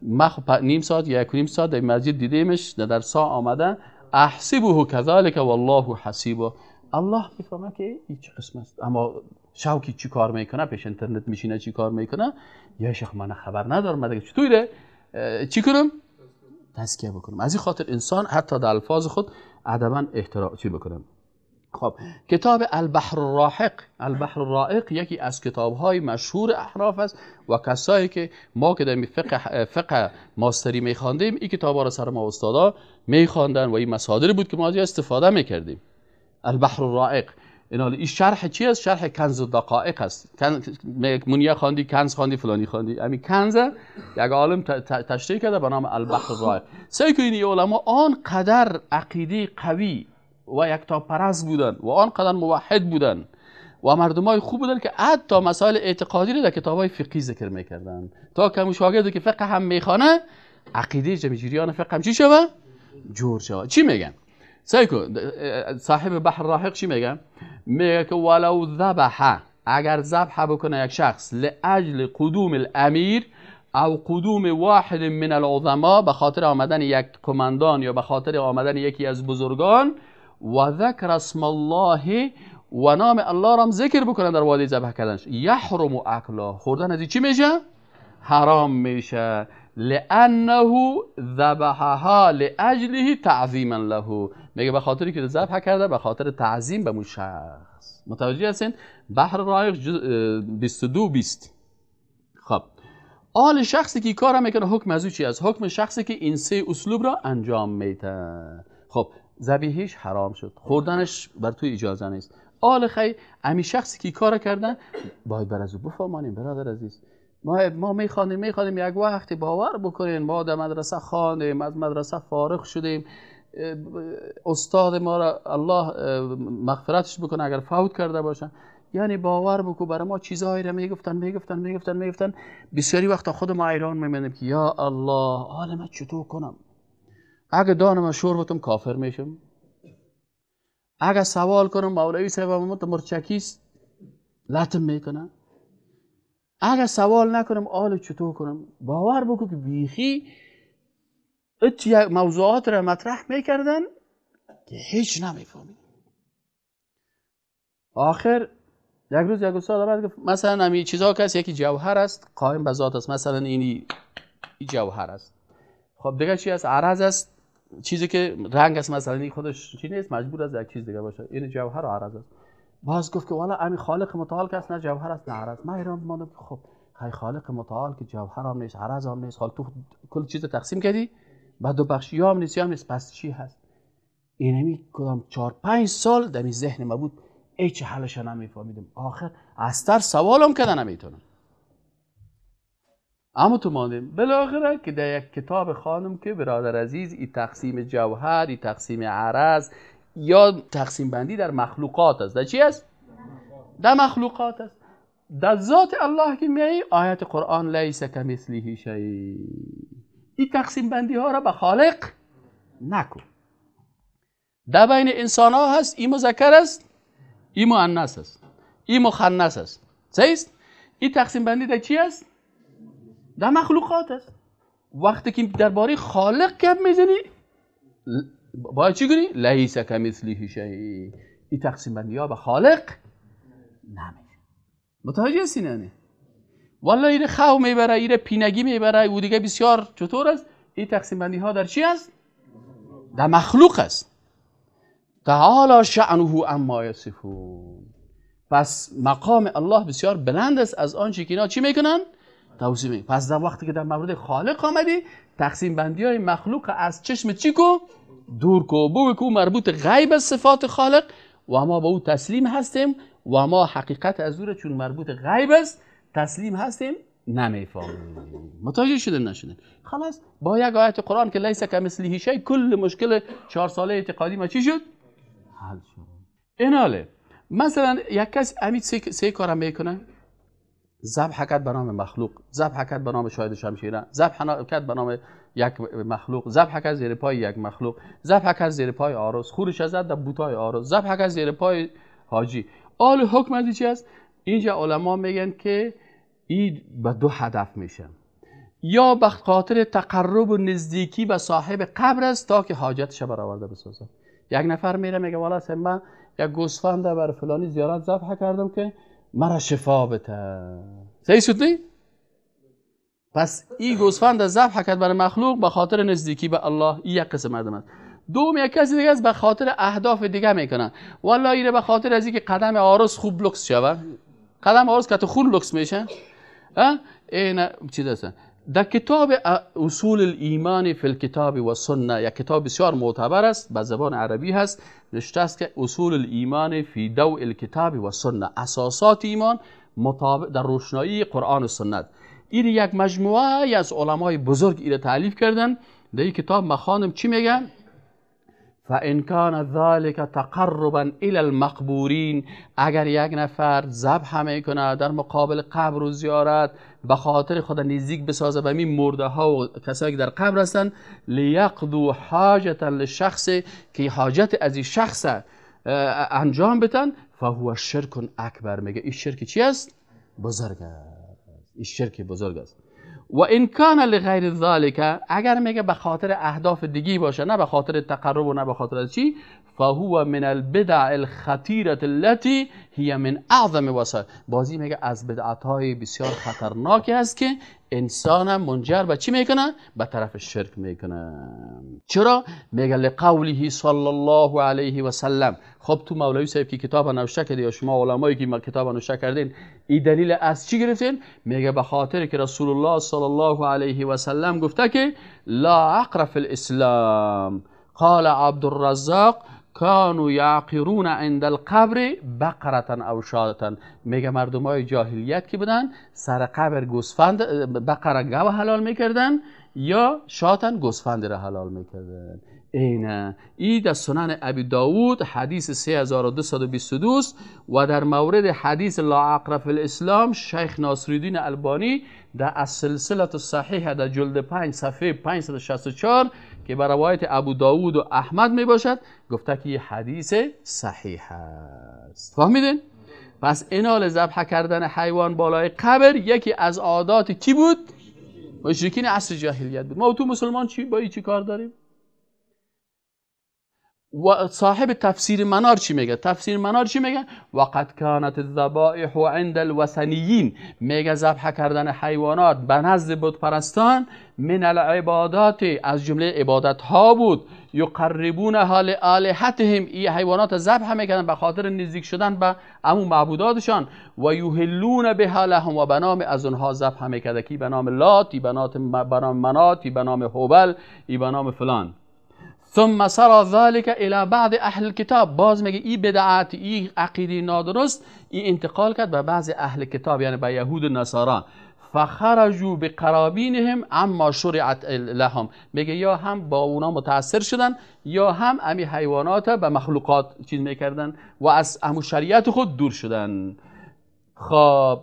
ما خب نیم ساعت یا 1.5 ساعت در مسجد دیدیمش در سا آمده، احسبه كذلك والله حسیبه. الله میفهمه که این چه قسم است، اما شوکی چی کار میکنه، پیش اینترنت میشینه چی کار میکنه، یا شیخ من خبر ندارم، من دیگه چطوره چی کنم؟ تزکیه بکنم. از این خاطر انسان حتی در الفاظ خود ادبا احترام چی بکنم. خب کتاب البحر الرائق، البحر الرائق یکی از کتاب‌های مشهور احناف است و کسایی که ما که در فقه ماستری می‌خواندیم این کتاب‌ها را سر ما استادا می‌خواندن و این مصادر بود که ما از استفاده می‌کردیم. البحر الرائق این شرح چی است؟ شرح کنز الدقائق است. منیه خواندی، کنز خواندی، فلانی خواندی، همین کنز یک عالم تشریح کرده به نام البحر الرائق. سعی کنید علما آن قدر عقیده قوی و یکتاپرست بودن و آن قدر موحد بودن و مردمای خوب بودن که حتی مسائل اعتقادی رو در کتاب‌های فقهی ذکر میکردن تا که شاگردی که فقه هم میخوانه عقیده جریان فقه هم چی شوه؟ جور شوه. چی میگن؟ سعی کن صاحب بحر راحق چی میگه؟ میگه که ولو ذبح، اگر ذبح بکنه یک شخص لاجل قدوم الامیر او قدوم واحد من العظما، به خاطر آمدن یک قماندان یا به خاطر آمدن یکی از بزرگان، و ذکر اسم الله و نام الله را ذکر بکنن در وادی ذبح کردنش، یحرم اکله، خوردن از چی میشه؟ حرام میشه. لانه ذبحها لاجله تعظیما له، میگه به خاطری که ذبح کرده به خاطر تعظیم به اون شخص. متوجه هستین؟ بحر رایق 22-20. خب آل شخصی که کار میکنه حکم از او چی است؟ حکم شخصی که این سه اسلوب را انجام میده. خب ذبیحش حرام شد، خوردنش بر تو اجازه نیست. آل خی امی شخصی که کار کردن باید بر از او بفهمانیم. برادر عزیز، ما میخوانیم یک وقتی باور بکنین، ما در مدرسه خواندیم، از مدرسه فارغ شدیم، استاد ما را الله مغفرتش بکنه اگر فوت کرده باشه، یعنی باور بکو برای ما چیزهایی را میگفتن میگفتن میگفتن میگفتن، بسیاری وقتا خود ما حیران میمونیم که یا الله حال من چطور کنم؟ اگه دانم شور بتم کافر میشم، اگه سوال کنم مولوی صاحب ما مرچکیست لطم میکنه، اگه سوال نکنم حال چطور کنم؟ باور بکو که بیخی یک موضوعات را مطرح میکردن که هیچ نمیفهمید. آخر یک روز یک استاد آمد گفت مثلا همین چیزا که هست، یکی جوهر است قائم به ذات است، مثلا این جوهر است، خب دیگه چی است؟ عرض است، چیزی که رنگ است، مثلا این خودش چی نیست، مجبور است یک چیز دیگه باشه، این جوهر و عرض است. باز گفت که والا همین خالق متعال که است نه جوهر است نه عرض. من حیران ماندم که خب خی خالق متعال که جوهر هم نیست عرض هم نیست، حال تو کل چیز تقسیم کردی بعد دو بخش، یا هم نیست یا هم نیست، پس چی هست؟ اینمی کدام 4-5 سال در ذهن ما بود، هیچ حلش نمیفهمیدم. آخر از تر سوالم کردن نمیتونم، اما تو ماندیم. بالاخره که در یک کتاب خانم که برادر عزیز این تقسیم جوهر، این تقسیم عرض یا تقسیم بندی در مخلوقات است. در چی است؟ در مخلوقات است. در ذات الله که میایی آیت قرآن لیس کمثله شیء، این تقسیم بندی ها را به خالق نکن. در بین انسان ها هست، این مذکر است، این مؤنث است، این مخنث است. صحیح است؟ این تقسیم بندی در چی است؟ در مخلوقات است. وقتی که درباره خالق گپ میزنی باید چی کنی؟ لیس کمثله شیء. این تقسیم بندی ها به خالق نمیشه. متوجه هستی؟ نه والله ایره خو میبره، ایره پینگی میبره، او دیگه بسیار چطور است؟ این تقسیم بندی ها در چی است؟ در مخلوق است. تعالی شأنه عما یصفون. پس مقام الله بسیار بلند است از آنچه که اینا چی میکنن؟ توصیف میکنن. پس در وقتی که در مورد خالق آمدی تقسیم بندی های مخلوق از چشم چی کو؟ دور کو، بگو کو مربوط غیب صفات خالق و ما به او تسلیم هستیم و ما حقیقت از او چون مربوط غیب است تسلیم هستیم، نمیفهمیم. متوجه شدن نشدن؟ خلاص با یک آیت قرآن که لیس کمثله شیء کل مشکل 4 ساله اعتقادی ما چی شد؟ حل شد. ایناله مثلا یک کس امید سه کار میکنه، ذبح کرد به نام مخلوق، ذبح کرد به نام شاهد شمشیره، ذبح کرد به نام یک مخلوق، ذبح کرد زیر پای یک مخلوق، ذبح کرد زیر پای آرز، خورش زد در بوتای آرز، ذبح کرد زیر پای حاجی. آل حکم از چی است؟ اینجا علما میگن که این به دو هدف میشه، یا به خاطر تقرب و نزدیکی به صاحب قبر است تا که حاجتش برآورده بسازه. یک نفر میره میگه والا من یک گوسفند بر فلانی زیارت ذبح کردم که مرا شفا بده. صحیح شد نی؟ پس این گوسفند ذبح کرد برای مخلوق به خاطر نزدیکی به الله، این یک قسم مردم است. دوم یک کسی دیگه است به خاطر اهداف دیگه میکنن، والله اینه به خاطر از اینکه قدم آرز خوب لکس شوه، قدم آرز که تو خون لکس میشه، این چیز است. در کتاب اصول الایمان فی الکتاب و سنه، یک کتاب بسیار معتبر است، به زبان عربی هست، نوشته است که اصول الایمان فی ضوء الکتاب و سنه، اساسات ایمان مطابق در روشنایی قرآن و سنت. این یک مجموعه از علمای بزرگ این تالیف کردن. در این کتاب ما خواندم چی میگن؟ فإن كان ذلك تقربا إلى المقبورین، اگر یک نفر ذبح میکنه در مقابل قبر و زیارت به خاطر خود نزدیک بسازه به این مرده ها و کسایی که در قبر هستن، لیقضوا حاجة للشخص، که حاجت از این شخص انجام بدن، فهو شرک اکبر. میگه این شرک چی است؟ بزرگ است. این شرک بزرگ است. و ان کان لغیر ذلک، اگر میگه به خاطر اهداف دیگی باشه، نه به خاطر تقرب و نه به خاطر چی، فهو من البدع الخطیره التي هي من اعظم وسائل. بازی میگه از بدعت های بسیار خطرناکی است که انسان منجر به چی میکنه؟ به طرف شرک میکنه. چرا؟ میگه لقوله صلی الله علیه و سلم. خب تو مولوی صاحب که کتاب نوشته کرده یا شما علمایی که کتاب نوشته کردین، این دلیل از چی گرفتین؟ میگه به خاطر که رسول الله صلی الله علیه و سلم گفته که لا عقر فی الاسلام. قال عبدالرزاق کانوا یعقرون عند القبر بقره او شاة. میگه مردم های جاهلیت که بودن سر قبر گوسفند بقره گاو حلال میکردن یا شاتن گوسفند را حلال میکردن. اینه ای در سنن ابی داود حدیث 3222 و در مورد حدیث لا عقر فی الاسلام شیخ ناصرالدین البانی در السلسله الصحیحه در جلد 5 صفحه 564 که به روایت ابو داود و احمد می باشد گفته که حدیث صحیح است. فهمیدین؟ پس اینال ذبح کردن حیوان بالای قبر یکی از عادات کی بود؟ مشرکین عصر جاهلیت بود. ما تو مسلمان چی با چی کار داریم؟ و صاحب تفسیر منار چی میگه؟ تفسیر منار چی میگه؟ وقد كانت الذبائح عند الوثنیین، میگه ذبح کردن حیوانات به نزد بت پرستان من العبادات، از جمله عبادت ها بود. یقربونها لآلهتهم، این حیوانات ذبح میکردن به خاطر نزدیک شدن به امو معبوداتشان. و یهلون بها لهم، و به نام از اونها ذبح میکرده، کی به نام لات، به نام منات، به نام هوبل، به نام فلان. ثم سرى ذلك الى بعض اهل الكتاب، باز میگه این بدعت، این عقیده نادرست، این انتقال کرد به بعض اهل کتاب، یعنی به یهود و نصارا. فخرجوا بقرابینهم عما شرعت لهم، میگه یا هم با اونا متاثر شدن یا هم امی حیوانات به مخلوقات چیز میکردن و از امو شریعت خود دور شدن. خب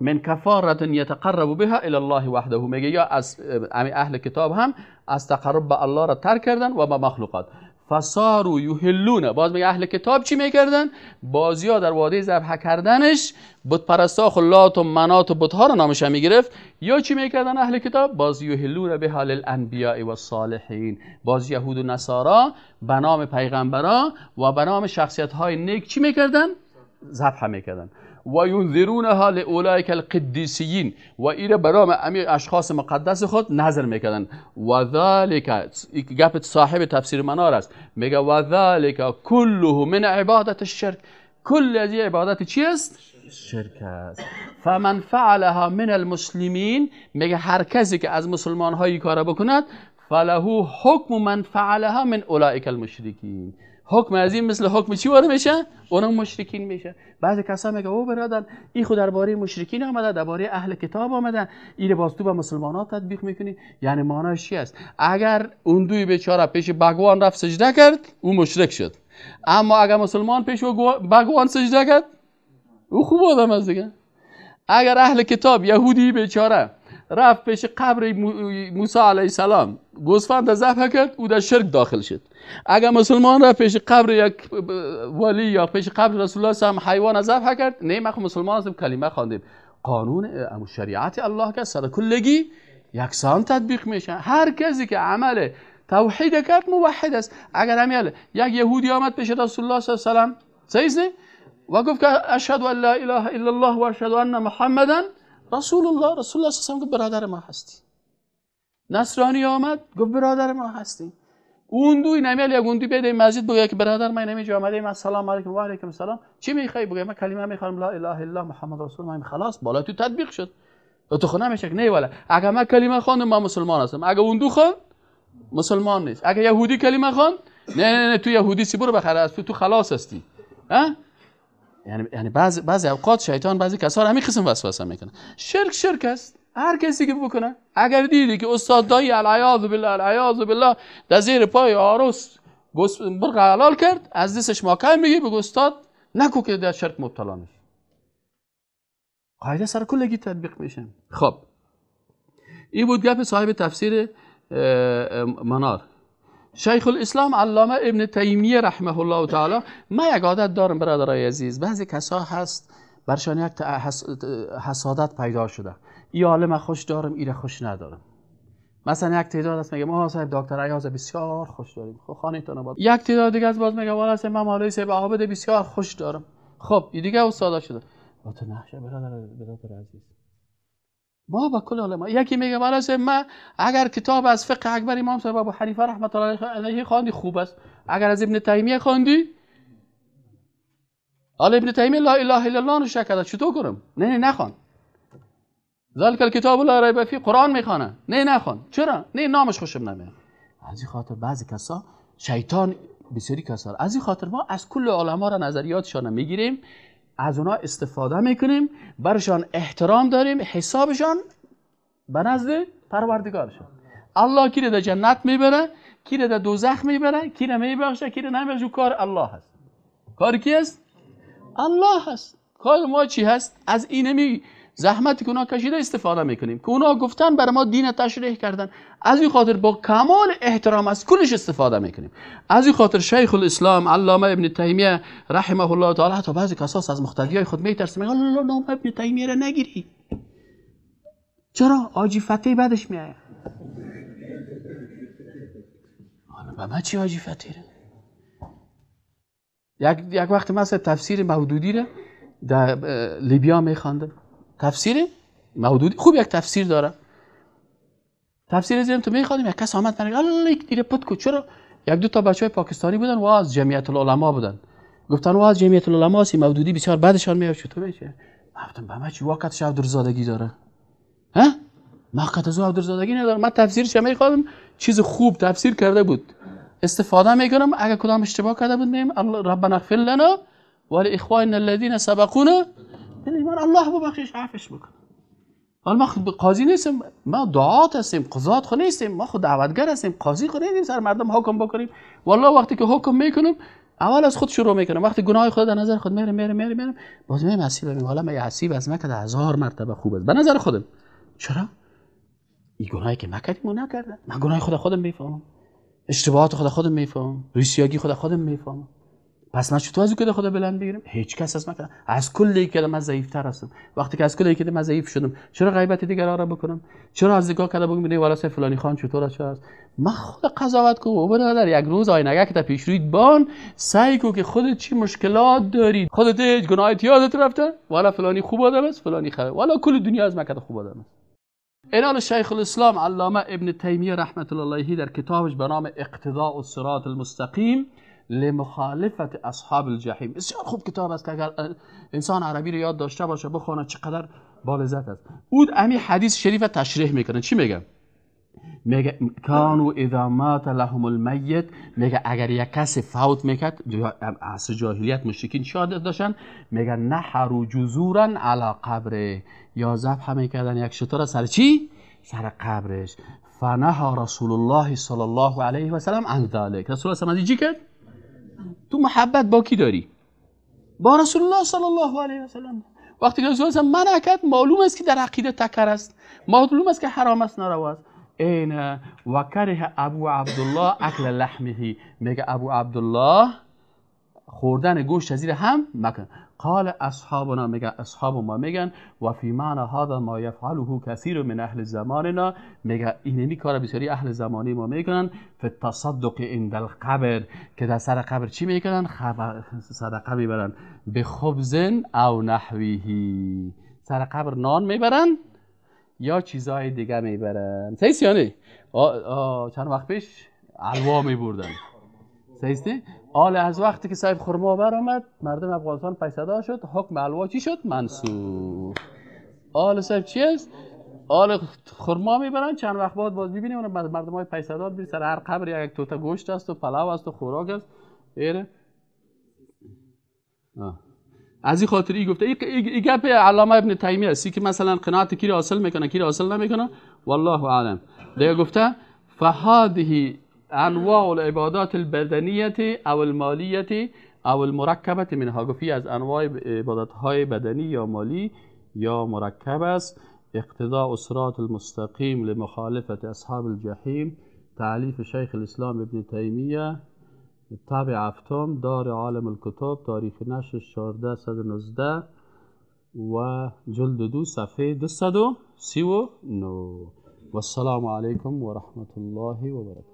من کفارة یتقرب بها الى الله وحده، میگه یا از اهل کتاب هم از تقرب به الله را ترک کردن و به مخلوقات. فصاروا یهلون، باز میگه اهل کتاب چی میکردن؟ بازیا در واده ذبح کردنش بت پرستا خلات و منات و بتها را نامش میگرفت. یا چی میکردن اهل کتاب؟ باز یهلون بها للانبیاء والصالحین، باز یهود و نصارا به نام پیغمبرا و به نام شخصیت های نیک چی میکردن؟ ذبح میکردن. و ینذرونها لاولئک القدیسیین، و ایره برام امی اشخاص مقدس خود نظر میکردن. و ذلک، گپ صاحب تفسیر منار است، میگه و ذلک کله من عبادت الشرک، کل از عبادت چی است؟ شرک است. فمن فعلها من المسلمین، میگه هر کسی که از مسلمان های کار بکند، فله حکم من فعلها من اولئک المشرکین، حکم از این مثل حکم چی وارد میشه؟ اونم مشرکین میشه. بعضی کسا میگه او برادر این خود درباره مشرکین آمده، درباره اهل کتاب آمده، این باز تو به مسلمانات تطبیق میکنی. یعنی معنیش چی است؟ اگر اون دوی بیچاره پیش بگوان رفت سجده کرد، او مشرک شد. اما اگر مسلمان پیش بگوان سجده کرد، او خوب آدم است دیگه. اگر اهل کتاب یهودی بیچاره رفت پیش قبر موسی علیه السلام گوسفند ذبح کرد، او در شرک داخل شد. اگر مسلمان رفت پیش قبر یک ولی یا پیش قبر رسول الله صلی حیوان ذبح کرد، نه ما خو مسلمان هستیم، کلمه خواندیم، قانون شریعت الله که سر کلگی یکسان تطبیق میشه. هر کسی که عمل توحید کرد موحد است. اگر همیل یک یهودی آمد پیش رسول الله صلی الله علیه و سلم و گفت که اشهد ان لا اله الا الله و اشهد ان محمدا رسول الله، رسول الله صلی الله علیه و گفت برادر ما هستی. نصرانی آمد گفت برادر ما هستی. اون دوی نمیل یک اون دوی بیاد مسجد بگه که برادر من نمیجا آمده ایم، السلام علیکم و علیکم السلام، چی میخوای؟ بگه من کلمه میخوام لا اله الا الله محمد رسول الله، خلاص بالا تو تطبیق شد. تو خونه میشه نه والا اگر من کلمه خواندم من مسلمان هستم، اگر اون دو خواند مسلمان نیست، اگر یهودی کلمه خواند نه نه نه تو یهودی سی برو بخره از تو خلاص هستی. ها یعنی بعضی اوقات شیطان بعضی کسا رو همین قسم وسوسه میکنه. شرک شرک است، هر کسی که بکنه. اگر دیدی که استاد دایی العیاذ بالله العیاذ بالله در زیر پای عروس برق حلال کرد، از دستش ماکم میگی بگو استاد نکو که در شرک مبتلا میشی. قاعده سر کلگی تطبیق میشه. خب این بود گپ صاحب تفسیر منار. شیخ الاسلام علامه ابن تیمیه رحمه الله تعالی، ما یک عادت دارم برادرای عزیز، بعضی کسا هست برشان یک حسادت پیدا شده، ای عالم خوش دارم ایره خوش ندارم. مثلا یک تعداد هست میگه ما صاحب دکتر ایاز بسیار خوش داریم، خب خانه‌تون آباد. یک تعداد دیگه از باز میگه والا صاحب من مولوی صاحب عابد بسیار خوش دارم. خب این دیگه استادا شده. تو نشه برادر عزیز، ما با کل علما. یکی میگه والا صاحب من اگر کتاب از فقه اکبر امام صاحب ابو حنیفه رحمت الله علیه خواندی خوب است، اگر از ابن تیمیه خواندی، حالا ابن تیمیه لا اله الا الله نوشته کرده، چطور کنم؟ نه نه نخوان. ذلك الكتاب لا ریب فیه، قرآن میخوانه، نه نخوان. چرا؟ نه نامش خوشم نمیاد. از این خاطر بعضی کسا شیطان بسیاری کسا، از این خاطر ما از کل علما را نظریاتشان میگیریم، از اونا استفاده میکنیم، برشان احترام داریم، حسابشان به نزد پروردگارشان. الله کی را در جنت میبره، کی را در دوزخ میبره، کی را میبخشه، کی را نمیبخشه، کار الله هست. کار کی است؟ الله هست. کار ما چی هست؟ از اینمی زحمتی که اونا کشیده استفاده میکنیم که اونا گفتن بر ما دین تشریح کردن. از این خاطر با کمال احترام از کلش استفاده میکنیم. از این خاطر شیخ الاسلام علامه ابن تیمیه رحمه الله تعالی حتی بعضی کساس از مقتدیای خود میترسه، میگه الله نام ابن تیمیه را نگیری. چرا؟ آجی فتحی بعدش میآید. حالا به ما چی آجی فتحی را؟ یک وقت مثلا تفسیر مودودی را در لیبیا میخواندم. تفسیر مودودی خوب یک تفسیر داره. تفسیر زیرم تو میخوادیم، یک کس آمد من الله یک دیره پت کو. چرا؟ یک دو تا بچهای پاکستانی بودن و از جمعیت العلماء بودن. گفتن و از جمعیت العلماء سی مودودی بسیار بعدشان میاد. چطور میشه؟ گفتم به من چی واقعا شب درزادگی داره؟ ها؟ ما قط از او درزادگی ندارم. من تفسیرش میخوادم، چیز خوب تفسیر کرده بود، استفاده میکنم. اگر کدام اشتباه کرده بود میم ربنا اغفر لنا ولاخواننا الذين سبقونا بالایمان، الله ببخشش عفش بکن. حالا ما قاضی نیستیم، ما دعات هستیم، قضات خو نیستیم، ما خود دعوتگر هستیم، قاضی خو نیستیم سر مردم حکم بکنیم. والله وقتی که حکم میکنم اول از خود شروع میکنم. وقتی گناه خود در نظر خود میرم میرم میرم میرم، باز میرم حسیب میگم حالا من حسیب از من که هزار مرتبه خوب است به نظر خودم. چرا؟ این گناهی که نکردیم و نکردم، من گناه خود خودم میفهمم، اشتباهات خود خودم میفهمم، ریسیاگی خود خودم میفهمم. پس من چطور از او خدا بلند بگیرم؟ هیچ کس از من از کل که من ضعیف‌تر هستم. وقتی که از کل که من ضعیف شدم، چرا غیبت دیگران را بکنم؟ چرا از نگاه کرده بگم نه والا فلانی خان چطور است؟ چرا است؟ من خود قضاوت کو برادر. یک روز آینه که تا پیش رویت بان، سعی کو که خودت چی مشکلات داری، خودت هیچ گناهت یادت رفته، والا فلانی خوب آدم است، فلانی خراب، والا کل دنیا از من که خوب آدم است. اینال شیخ الاسلام علامه ابن تیمیه رحمت الله علیه در کتابش به نام اقتضاء الصراط المستقیم لمخالفت اصحاب الجحیم، بسیار خوب کتاب است که اگر انسان عربی رو یاد داشته باشه بخونه چقدر با لذت است. او امی حدیث شریف تشریح میکنه. چی میگه؟ میگه کانو اذا مات لهم المیت، میگه اگر یک کسی فوت میکرد، عصر جاهلیت مشرکین چی عادت داشتن؟ میگه نحروا جزورا علی قبره، یا ذبح میکردن یک شتر سر چی؟ سر قبرش. فنهى رسول الله صلی الله علیه و سلم عن ذلک. رسول الله صلی چی کرد؟ تو محبت با کی داری؟ با رسول الله صلی الله علیه و سلم. وقتی که رسول الله منع کرد، معلوم است که در عقیده تکر است، معلوم است که حرام است، ناروا است. این و کره ابو عبدالله اکل لحمه، میگه ابو عبدالله خوردن گوشت از هم مکن. قال اصحابنا، میگه اصحاب ما میگن و فی معنی هذا ما یفعله کثیر من اهل زماننا، میگه اینمی کار بسیاری اهل زمانی ما میکنن. فی التصدق عند القبر، که در سر قبر چی میکنن؟ صدقه میبرن، به خبز او نحویه، سر قبر نان میبرن یا چیزای دیگه میبرن. صحیح یعنی چند وقت پیش حلوا میبردن، صحیح؟ آل از وقتی که صاحب خرما برآمد مردم افغانستان پیسدار شد، حکم حلوا چی شد؟ منسوخ. آل صاحب چی است؟ آل خرما میبرن، چند وقت بعد باز میبینیم اون مردم های پیسدار بیر سر هر قبر یک توته گوشت است و پلاو است و خوراک است. ایره از این خاطر ای گفته ای گپ علامه ابن تیمیه است که مثلا قناعت کی را حاصل میکنه کی را حاصل نمیکنه، والله اعلم. دیگه گفته فهذه انواع العبادات البدنیه او المالیه او المرکبه منها، گفتی از انواع عبادت های بدنی یا مالی یا مرکب است. اقتضاء الصراط المستقیم لمخالفه اصحاب الجحیم، تالیف شیخ الاسلام ابن تیمیه، طبع هفتم، دار عالم الکتب، تاریخ نشر 1419 و جلد 2 صفحه 239. والسلام علیکم و رحمت الله و برکاته.